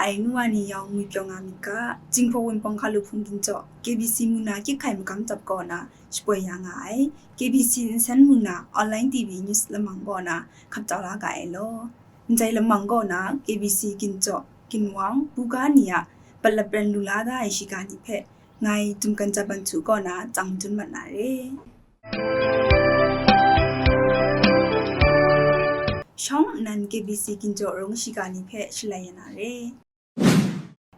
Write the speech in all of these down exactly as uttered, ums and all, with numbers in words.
Ai nu wa ni yawng ngwi pyaw nga myit ga, Jinghpaw Wunpawng Hkalup Hpung Ginjaw, K B C mung na kyit hkai magam dap kaw na shapoi ya nga ai, K B C nsen mung na online T V news lamang kaw na hkap tau la ga ai law. Ndai lamang kaw na K B C Ginjaw, Ginwang, buga ni a pat lapran lu la da ai shiga ni hpe ngai Dum Kan Jat Ban Htu kaw na tsang dun mat na re. Shawng nnan K B C Ginjaw Rung shiga ni hpe shalai ya na re.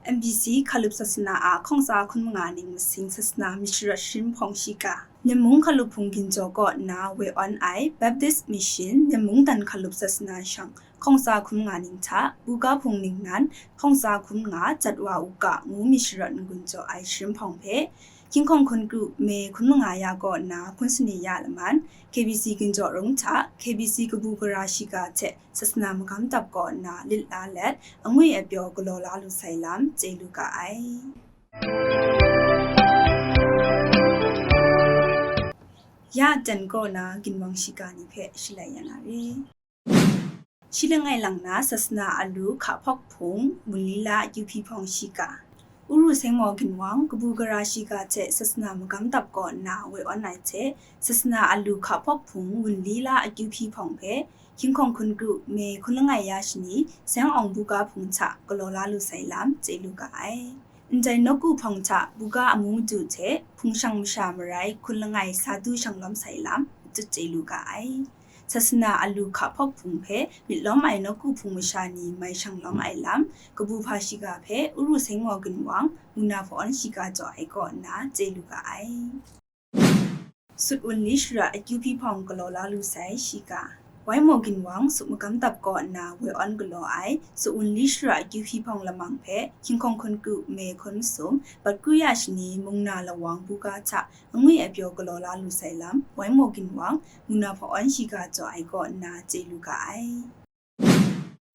M B C Hkalup Sasana a hkawng tsa hkun manga ning masing Sasana masharawt sharin hpawng shiga. Nyammung Hkalup Hpung Ginjaw kaw nna woi awn ai Baptist Mission Nyammung dan Hkalup Sasana shang hkawng tsa hkun manga ning hta, buga hpung ningnan hkawng tsa hkun manga jat wa u ga ngu masharawt n-gun jaw ai sharin hpawng hpe, Hkying Hkawng Hkun Kru May hkun manga ya kaw nna hkun sani ya laman, K B C Ginjaw Rung hta K B C kabu gara shiga hte Sasana magam dap kaw nna lit la let, angwi apyaw galaw la lu sai lam chye lu ga ai. Ya dan kaw na ginwang shiga ni hpe shalai ya na re. Shi langai lang na Sasana alu hka hpawk hpung, wunli la akyu hpyi hpawng shiga. Uru Sengmaw Ginwang, kabu gara shiga hte Sasana magam dap kaw nna woi awn ai hte, Sasana alu hka hpawk hpung, wunli la akyu hpyi hpawng hpe, Hkying Hkawng Hkun Kru May hkun langai ya shani, Seng Awng buga hpung hta galaw la lu sai lam chye lu ga ai. Ndai nawku hpawng hta buga amu madu hte hpung shang masha marai hkun langai sa du shang lawm sai lam matut chye lu ga ai. Sasana alu hka hpawk hpung hpe myit lawm ai nawku hpung masha ni mai shang lawm ai lam, kabu hpa shiga hpe Uru Sengmaw Ginwang, mung na hpaw awn shiga jaw ai kaw nna chye lu ga ai. Sut wunli shara akyu hpyi hpawng galaw la lu sai shiga. Waimaw Ginwang, Sut magam dap kaw nna woi awn galaw ai Sut wunli shara akyu hpyi hpawng lamang hpe, Hkying Hkawng Hkun Kru May hkun masum, bat kru ya shani, mung na lawang buga hta angwi apyaw galaw la lu sai lam, Waimaw Ginwang, mung na hpaw awn shiga jaw ai kaw nna chye lu ga ai.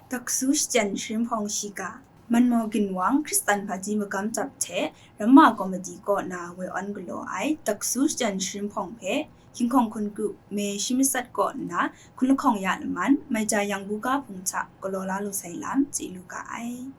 Daksu Shachyen sharin hpawng shiga. Manmaw Ginwang, Hkristan Hpaji magam dap hte Ramma Komiti kaw na woi awn galaw ai Daksu Shachyen sharin hpawng hpe, Hkying Hkawng Hkun Kru May shi matsat kaw nna hkun lahkawng ya laman, Maija Yang buga hpung hta galaw la lu sai lam chye lu ga ai.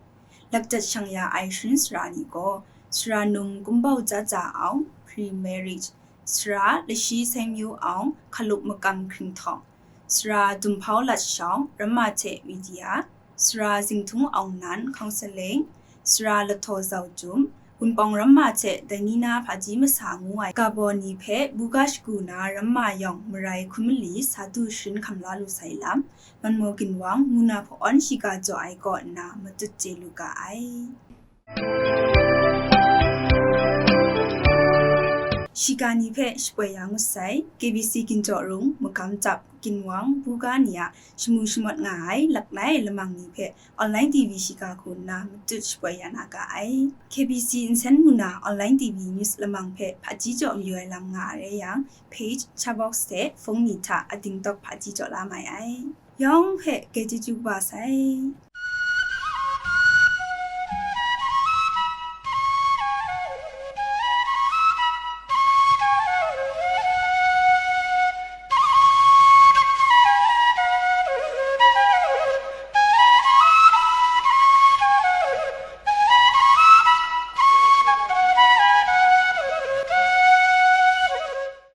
Lakdat shang ya ai sharin sara ni gaw, Sara Num Kumbau Jaja Awng, Pre-Marriage, Sara Lashi Saimyu Awng, Hkalup Makam Hkringhtawng, Sara Dumhpau Lat Shawng, Ramma hte Media, Sara Zingthung Awng Nan, Counselling, Sara Lathaw Zau Jum, Wunpawng Ramma hte Dainina Hpaji Masa ngu ai ga baw ni hpe buga shagu na Ramma yawng marai hkun mali sa du sharin hkam la lu sai lam, Manmaw Ginwang, mung na hpaw awn shiga jaw ai kaw nna matut chye lu ga ai. Shiga ni hpe shapoi ya ngut sai, K B C Ginjaw Rung, magam dap, Ginwang, buga ni a shamu shamawt nga ai, lak lai ai lamang ni hpe online T V shiga hku nna matut shapoi ya na ga ai. K B C nsen mung na online T V news lamang hpe hpaji jaw mayu ai lam nga a rai yang, page, chat box hte phone ni hta ading tawk hpaji jaw la mai ai. Yawng hpe grai chyeju kaba sai.